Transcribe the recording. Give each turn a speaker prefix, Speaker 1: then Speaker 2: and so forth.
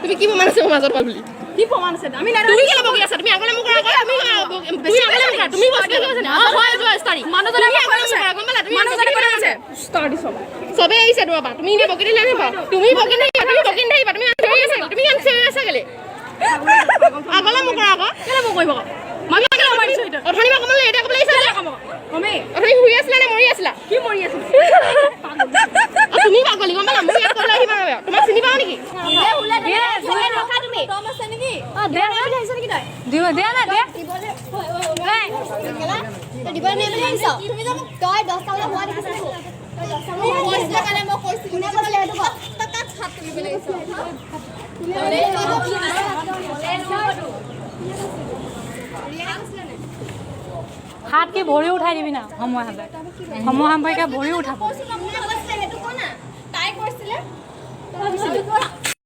Speaker 1: তুমি কি প্ৰমাণ আছে মোৰ মাজত হোৱা বুলি?
Speaker 2: কি প্ৰমাণ আছে? আমি নাই।
Speaker 1: তুমি কেলে বকি আছা? তুমি আগলে মোক কৰা আকৌ, তুমি তুমি আগলে মোক কৰা। তুমি বস্তু কি কৈছা? অ হয়, যোৱা ষ্টাৰি।
Speaker 2: মানুহজনে
Speaker 1: তুমি
Speaker 2: আমাক
Speaker 1: আগলে মোক
Speaker 2: কৈছে।
Speaker 1: কৰা, গম পালা? তুমি
Speaker 2: মানুহজনে
Speaker 1: আগলে
Speaker 2: কৈ
Speaker 1: মোক
Speaker 2: আছে।
Speaker 1: কৰা।
Speaker 2: ষ্টাৰ দিছ।
Speaker 1: চবে আহিছে তোমাৰ পৰা। তুমি এনেই বকি দিলে নহ'ব। তুমি বকি নাথাকিবা, তুমি বকি নাথাকিবা। তুমি চিঞৰি আছা, তুমি চিঞৰি আছা কেলে? আগলে মোক কৰা আকৌ।
Speaker 2: কেলে মোক কৰিব আকৌ? মই কেলে মাৰিছো এতিয়া?
Speaker 1: অথনি মই ক'ব লাগে, এতিয়া ক'ব লাগিছে যে।
Speaker 2: কমেই।
Speaker 1: অথনি শুই আছিলা নে মৰি আছিলা?
Speaker 2: কি মৰি আছিলো?
Speaker 1: অ, তুমি পাগলী, গম পালা? মোৰ ইয়াত ক'বলৈ আহিবা নোৱাৰে। তোমাক চিনি পাওঁ নেকি?
Speaker 3: দিব দিয়া না দিয়া।
Speaker 4: তই 10টা বজাত হোৱা দেখিছিলি। কোনে কৈছিলে সেইটো ক।
Speaker 3: হাত কি ভৰি উঠাই দিবি না। সময় হ'লে সময় সাপেক্ষে ভৰি উঠাব।
Speaker 4: কোনে কৈছিলে সেইটো ক না। তাই কৈছিলে।